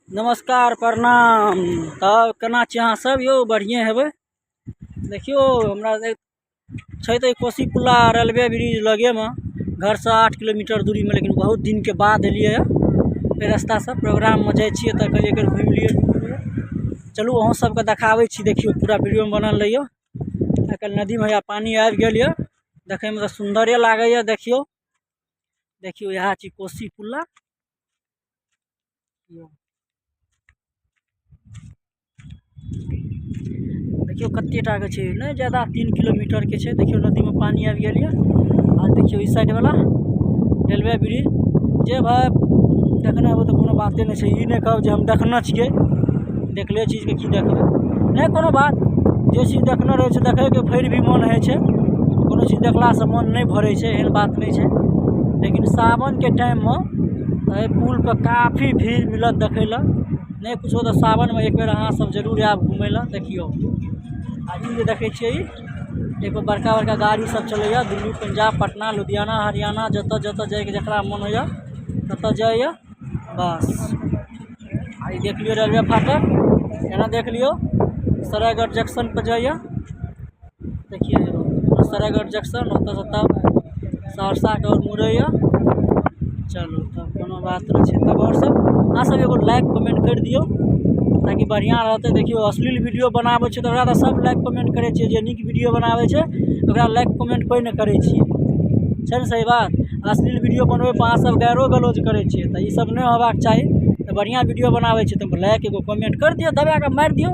नमस्कार प्रणाम। तब केना छी अहाँ सब यौ? बढ़िएँ हेबै। देखियौ हमरा छै तऽ कोसी पुला रेलवे ब्रिज लगेमे, घरसँ 8 किलोमीटर दूरीमे, लेकिन बहुत दिनके बाद एलियै एहि रास्तासँ। प्रोग्राममे जाइ छियै तऽ कहलियै एक बेर घुमि लियै। चलू अहूँ सबके देखाबै छी। देखियौ, पूरा वीडियोमे बनल रहियौ। आइ काल्हि नदीमे हैया पानि आबि गेल यऽ, देखैमे तऽ सुन्दरे लागैए। देखियौ देखियौ, इएह छी कोसी पुला। देखियौ कते टाके छै, नहि ज्यादा 3 किलोमीटरके छै। देखियौ, नदीमे पानि आबि गेल यऽ। आ देखियौ ई साइडवला रेलवे ब्रिज। जे भाय देखने हेबै तऽ कोनो बाते नहि छै। ई नहि कहब जे हम देखने छियै, देखले चीजके की देखबै। नहि कोनो बात, जे चीज देखने रहै छै देखैके फेर भी मोन होइ छै। कोनो चीज देखलासँ मोन नहि भरै छै, एहन बात नहि छै। लेकिन सावनके टाइममे एहि पुलपर काफी भीड़ मिलत देखै लए। नहि कुछो तऽ सावनमे एक बेर अहाँ सब जरूर आयब घुमै लए। देखियौ, आ ई जे देखै छियै, ई एगो बड़का बड़का गाड़ी सब चलैया दिल्ली, पंजाब, पटना, लुधियाना, हरियाणा, जतऽ जतऽ जाइके जकरा मोन होइया ततऽ जाइया बस। आ ई देख लियौ रेलवे फाटक, एना देख लियौ सरायगढ़ जंक्शन पर जाइया। देखियौ सरायगढ़ जंक्शन, ओतऽसँ तब सहरसाके ओर मुड़ैया। चलू तब कोनो बात नहि छै। तब आओर सब अहाँ सब एगो लाइक कमेंट करि दियौ ताकि बढ़िआँ रहतै। देखियौ, अश्लील वीडियो बनाबै छै तऽ ओकरा तऽ सब लाइक कमेंट करै छियै, जे नीक वीडियो बनाबै छै ओकरा लाइक कमेंट कोइ नहि करै छियै। छै ने सही बात? अश्लील वीडियो बनबै पर अहाँ सब गाइरो गलौज करै छियै, तऽ ई सब नहि होबाक चाही। तऽ बढ़िआँ वीडियो बनाबै छै तऽ लाइक एगो कमेंट करि दियौ, दबाए कऽ मारि दियौ।